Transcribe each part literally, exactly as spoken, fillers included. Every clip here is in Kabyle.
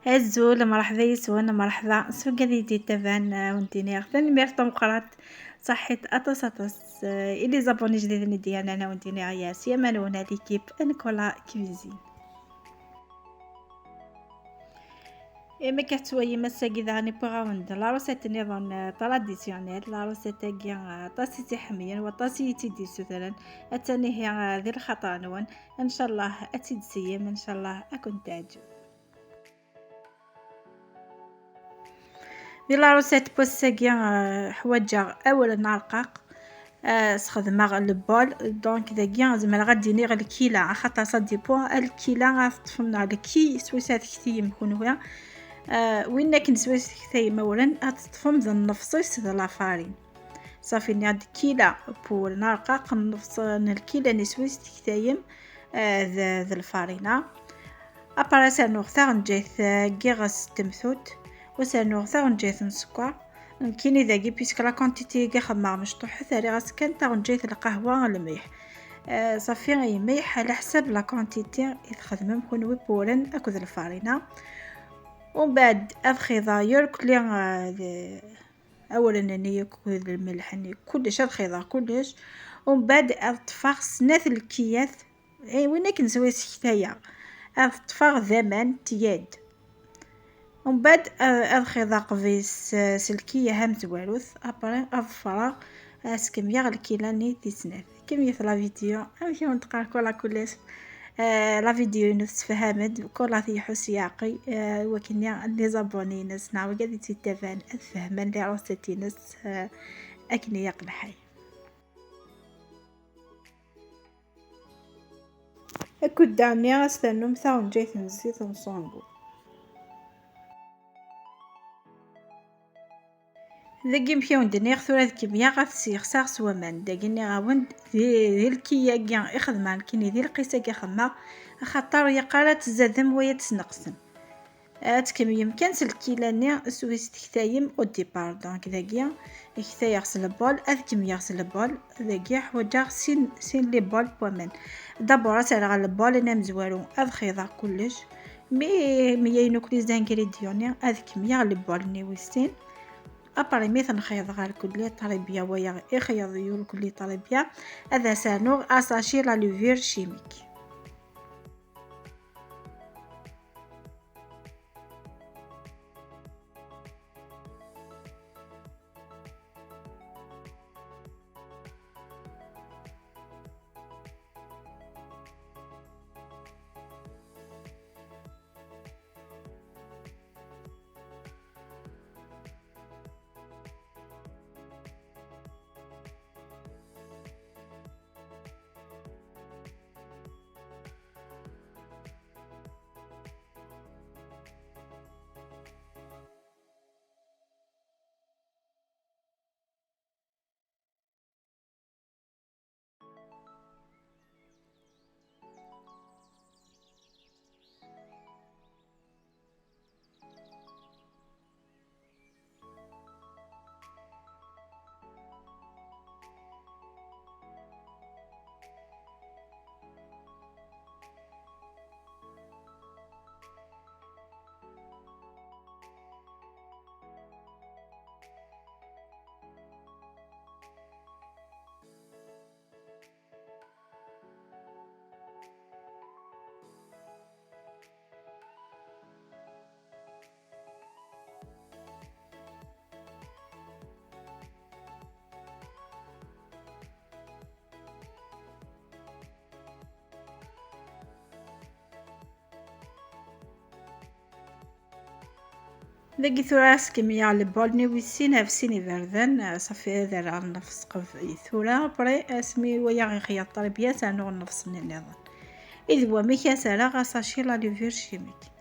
Azul, mṛeḥba yes-wen, mṛeḥba s wigad i d-yettaban, ah, wen-d-iniɣ tanemmirt tameqqrant, ṣaḥḥit aṭas, aṭas, ah, i les abonnés ijdiden i d-yernan, wen-d-iniɣ yas yamma-nwen à l'équipe Nicolas Cuisine. Imi akka tettwayim ass-agi daɣen i wwiɣ-awen-d la recette nniḍen, ah, traditionnelle, la recette-agi, ah, aṭas i tt-iḥemmlen, waṭas i tt-id-yessutren, attan ihi, ah, di lxaṭer-nwen, ncallah ad tt-id-tseyyim, ncallah ad ken-teɛǧeb. Di la recette n wass-agi, eh, ḥwaǧeɣ awren arqaq, eh, sxedmeɣ le bol, donc dagi zemreɣ ad d-iniɣ lkila, axaṭer ça dépend, lkila ad teṭṭfem neɣ lki swayes ad tektiyem kunwi, eh, win akken swayes tektayem awren ad teṭṭfem d nnefṣ-is d la farine. Ṣafi, nniɣ-d kila n wawren arqaq, nnefṣ n lkila-nni swayes tektayem, eh, d, d lfarina. Après, ad s-rnuɣ taɣenǧayt, eh, n yiɣes n temtunt, u ad s-rnuɣ taɣenǧayt n sskeṛ. Nekkini dagi, puisque la quantité i xedmeɣ mecṭuḥet, rriɣ-as kan taɣenǧayt n lqahwa, lmelḥ. Eh, ṣafi, lmelḥ ɛla ḥsab la quantité i txedmem kunwi n wawren akked lfarina. Umbeɛd, ad xiḍeɣ irkelli, eh, d, awren-nni akked lmelḥ-nni, kullec ad xiḍeɣ kullec. Umbeɛd ad ṭṭfeɣ snat lkiyat, eh, win akken swayes ktayt, ad ṭṭfeɣ d aman tied. Umbeɛd, eh, ad xiḍeɣ qbis, eh, s lkiya amezwarut, après ad ḍefreɣ, ad s-kemmyeɣ lkila-nni tis snat. Kemmlet la vidéo, amek i wen-d-qqar kul kullec. Eh, la vidéo-inu tessefham-d, kul ad iḥuss yeɛqel, eh, wakken les abonnés-ines neɣ wigad i tt-ittaban ad fehmen les recettes-ines, eh, akken ilaq lḥal. Akked daɣen ad s-ternum taɣenǧayt n zzit n ṣṣangu. Dagi, amek i wen-d-nniɣ, tura ad kemmyeɣ ad t-ssexsaɣ s waman. Dagi nniɣ-awen-d, di, di lkiya-agi i xedmeɣ nekkini, di lqis-agi xedmeɣ, axaṭer yeqqar ad tzadem way ad tesneqsem. Ad tkemmlem kan s lkila-nni swayes tektayem au départ. Donc dagi, ktayeɣ s le bol, ad kemmleɣ s le bol. Dagi ḥwaǧeɣ sin, sin les bols n waman. D'abord, ad s-rreɣ le bol-nni amezwaru, ad xiḍeɣ kullec. Mi, mi ayen akk les ingrédients-nni, ad kemmleɣ le bol-nni wis sin. Après, mi ten-xiḍeɣ irkelli très bien, wayeɣ ixyeḍ irkelli très bien, ad as-rnuɣ asaci la levure chimique. Dagi tura ad s-kemmleɣ le bol-nni wis sin ɣef sin iberdan, eh, ṣafi ad rreɣ nnefṣ qbel tura, après asmi wayeɣ ixyeḍ très bien, ad rnuɣ nnefṣ-nni nniḍen. I d wamek ad s-rreɣ asaci la levure chimique.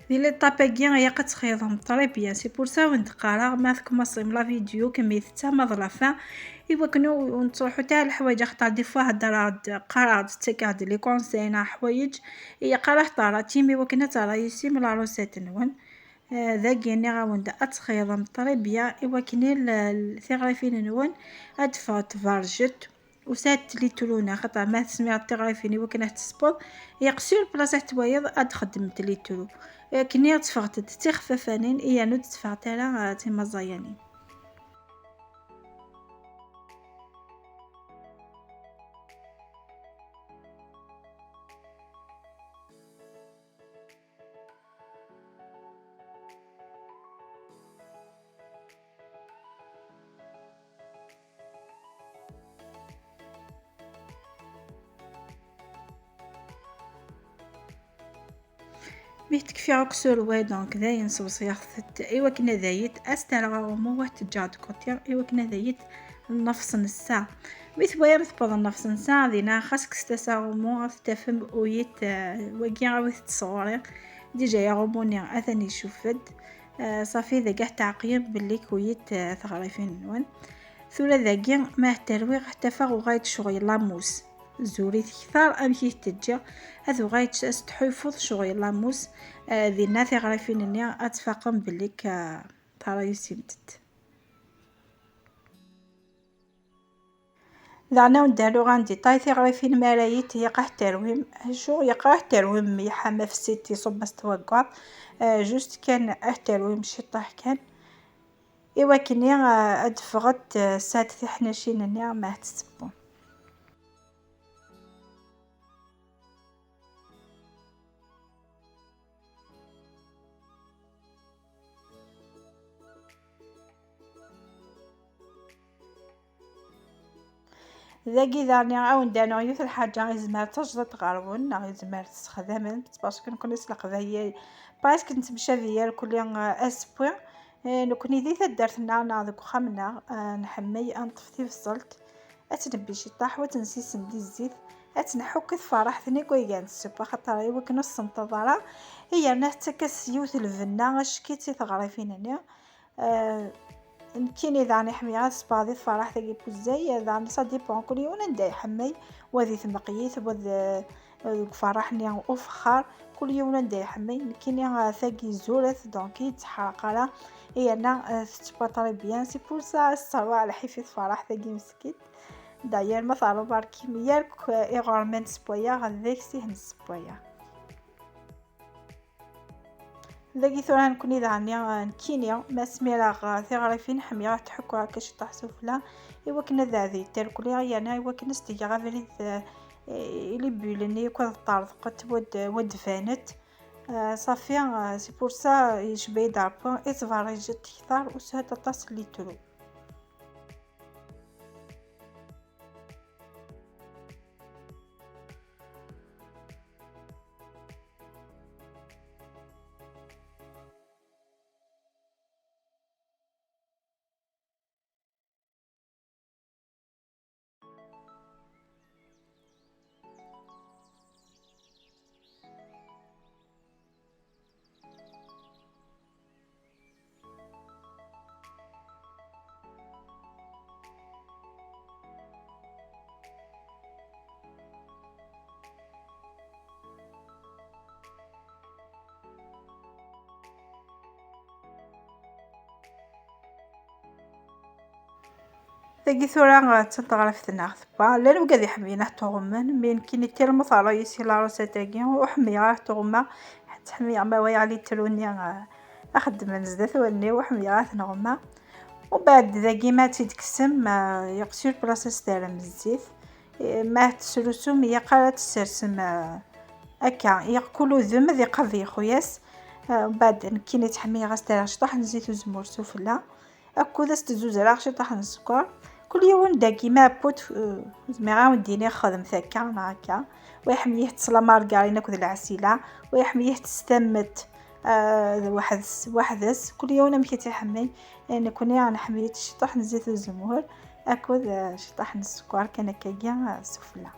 Di l'étape-agi, ilaq ad txeyḍem très bien. C'est pour ça wen d-qqareɣ, ma tkumaṣim la vidéo, kemmit-tt ma d la fin, i wakken ur, ur nettruḥu ara leḥwayeǧ, axaṭer des fois heddreɣ-d, qqareɣ-d, ttakeɣ-d les conseils neɣ ḥwayeǧ, ilaq ara teṭṭaratim i wakken ad tṛeyusim la recette-nwen. Ah, dagi nniɣ-awen-d ad txeyḍem très bien, i wakken il-, l-, tiɣrifin-nwen ad d-ffɣent berjent. Ur sɛint litru-nni, axaṭer ma tesmiḍ tiɣrifin i wakken ad tesbeḍ, yeqsir place ad twaliḍ ad txeddmemt litru. Akken i tteffɣent d tixfafanin, i yernu ur d-tteffɣent ara, ah, d timaẓayanin. Mi tekfi akk s urway, donc dayen sewṣeɣ-t i wakken ad ayit, ad s-terreɣ aɣummu, ad t-ǧǧeɣ de côté i wakken ad ayit nnefṣ n ssaɛa. Mi tewwayem tewweḍ nnefṣ n ssaɛa, dinna xas kkset-as aɣummu, ad t-tafem uyit, eh, wagi awit-t sɣur-i. Déjà aɣummu-nni atan icuf-d. Eh, ṣafi, dagi ad tɛeqlem belli kuyit, eh, tiɣrifin-nwen. Tura dagi, ma ad terwiɣ, ad t-afeɣ uɣayet ccɣel lamus. Zuri-t kter amek i t-teǧǧiḍ, ad uɣayet as-tḥulfuḍ ccɣel lamus, eh, dinna tiɣrifin-nni ad tfaqem belli k-, eh, tṛeyusimt-t. Daɣen ad wen-d-aruɣ en détail tiɣrifin mi ara yit, ilaq ad terwim, acu, ilaq ad terwim mliḥ, ma fessit iṣubb-as twaggaḍ, eh, juste kan ad terwim ciṭṭaḥ kan, i wakken, eh, ad d-ffɣent, eh, sɛant tiḥnacin-nni ma ad tt-tewwum. Dagi daɣen ad wen-d-rnuɣ yiwet lḥaǧa, izmer d tajdiṭ ɣer-wen, neɣ izmer tessexdamem-tt, parce que nekkni s Leqbayel presque nettemcabi irkelli, eh, asewwi. Eh, nekkni di taddart-nneɣ neɣ deg uxxam-nneɣ, eh, nḥemmel ad neṭṭef tibṣelt, ad tt-nebbi ciṭṭaḥ, u ad tt-nessisen di zzit, ad tt-nḥukk i tferraḥt-nni deg waygan n ssewwa, axaṭer i wakken ur s-tenṭeḍ ara, i yerna tettak-as yiwet lbenna acek-itt i teɣrifin-nni. Eh, nekkini daɣen iḥemmel ad sbeɣ di tferraḥt-agi n uzzay, daɣen ça dépend, kul yiwen anda iḥemmel, wa di tmeqyit, wa d, eh, deg uferraḥ-nni ufexxar, kul yiwen anda iḥemmel. Nekkini, eh, tagi zuret, donc i tt-ḥerq ara, i yerna, eh, tettewwa très bien. C'est pour ça, s terwa lḥif i tferraḥt-agi meskint. D'ailleurs, ma teɛreḍ ar kim yark, eh, iɣerman sewwayeɣ, deg-s i hen-sewwayeɣ. Dagi tura nekkni daɣen, eh, nekkini, ma smireɣ, eh, tiɣrifin, ḥemmleɣ ad ḥukkeɣ akka ciṭṭaḥ sufella, i wakken ad ɛeddi terkli, yerna i wakken ad s-tgeɣ abrid, eh, i les bulles-nni akk ad ṭṭerḍqent, wa d-, wa d-banent. Eh, ṣafi, eh, c'est pour ça, yecba-yi-d Ṛebbi, i tberrijet kter, u sɛant aṭas n litru. Tagi tura, eh, d taneɣraft-nneɣ tewwa. Llan wigad iḥemmlen ad t-ɣummen, mais nekkini tellement teɛreq-iyi la recette-agi, ur ḥemmleɣ ara ad t-ɣummeɣ, ḥatta ḥemmleɣ ma walaɣ litru-nni, eh, ixeddmen zdat wallen-iw, ur ḥemmleɣ ara ad t-ɣummeɣ. Umbeɛd dagi ma tt-id-tekksem, eh, ilaq sur place ad s-terrem zzit. Eh, ma tesrusum, ilaq ara ad tt-tsersem, eh, akka, ilaq kul udem ad iqabel ixuyas. Eh, umbeɛd nekkini ttḥemmileɣ ad s-terreɣ ciṭṭaḥ n zzit uzemmur sufella. Akked ad s-tezzuzereɣ ciṭṭaḥ n sskeṛ. Kul yiwen dagi ma aput, eh, zemreɣ ad wen-d-iniɣ xedmet akka neɣ akka. Wa iḥemmel-it s la margarine akked lɛesila, wa iḥemmel-it s tamet, eh, d weḥd-s, weḥd-s. Kul yiwen amek i tt-iḥemmel. Eh, nekkni nḥemmel-it ciṭṭaḥ n zzit uzemmur akked, eh, ciṭṭaḥ n sskeṛ kan akkagi, eh, sufella.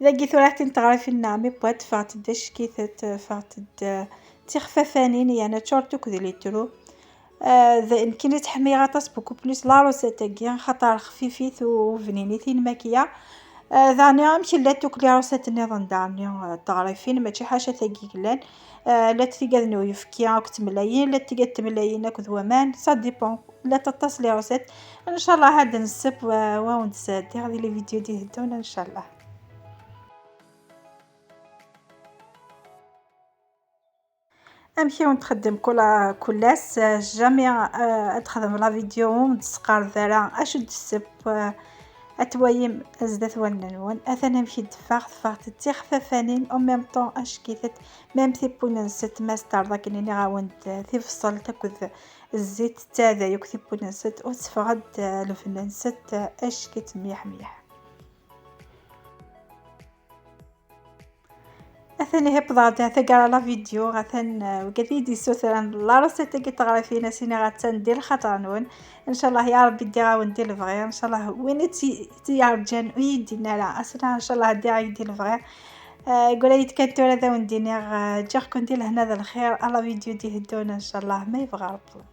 Dagi tura tin teɣrifin n ɛemmi Bwat, ffɣent-d ackitet, ffɣent-d, eh, d tixfafanin, yerna ččurent akk d litru. Eh, d, nekkini ttḥemmileɣ aṭas beaucoup plus la recette-agi, xaṭer xfifit u, u bninit i lmakya. Eh, daɣen amek llant akk les recettes nniḍen daɣen, eh, teɣrifin, mačči ḥaca tagi yellan. Eh, llant tigad n uyefki akked tmelayin, llant tigad n tmelayin akked waman, ça dépend. Llant aṭas les recettes. Ncallah ad nesseb wa, wa wen-d-sɛeddiɣ di les vidéos d-iheddun, ncallah. Amek i wen-txeddem kul, kul ass? Jamais, euh, ad txedmem la vidéo ur d-tesqareb ara acu d-tesseb, euh, ad twalim zdat wallen-nwen. Atan amek i d-teffeɣ, teffeɣ-d d tixfafanin, en même temps ackitet, même tiwwin-nsent ma s-terḍ akken iniɣ-awen-d, euh, tibṣelt akked zzit tettaɛday akk tiwwin-nsent, u teffeɣ-d, euh, lebna-nsent, euh, ackit mliḥ mliḥ. Atan ihi wwḍeɣ-d taggara la vidéo, atan, eh, wigad i d-yessutren la recette-agi n teɣrifin, a s-iniɣ attan di lxaṭer-nwen. Ncallah ya Rebbi ddiɣ-awen di lebɣi, ncallah win i tt-, i tt-yerǧan ur yi-d-yenni ara, asla ncallah ddiɣ-ak di lebɣi. Eh, gura-yi-d kan tura ad awen-d-iniɣ, eh, ǧǧiɣ-ken di lehna d lxir, a la vidéo d-iheddun ncallah ma yebɣa Rebbi.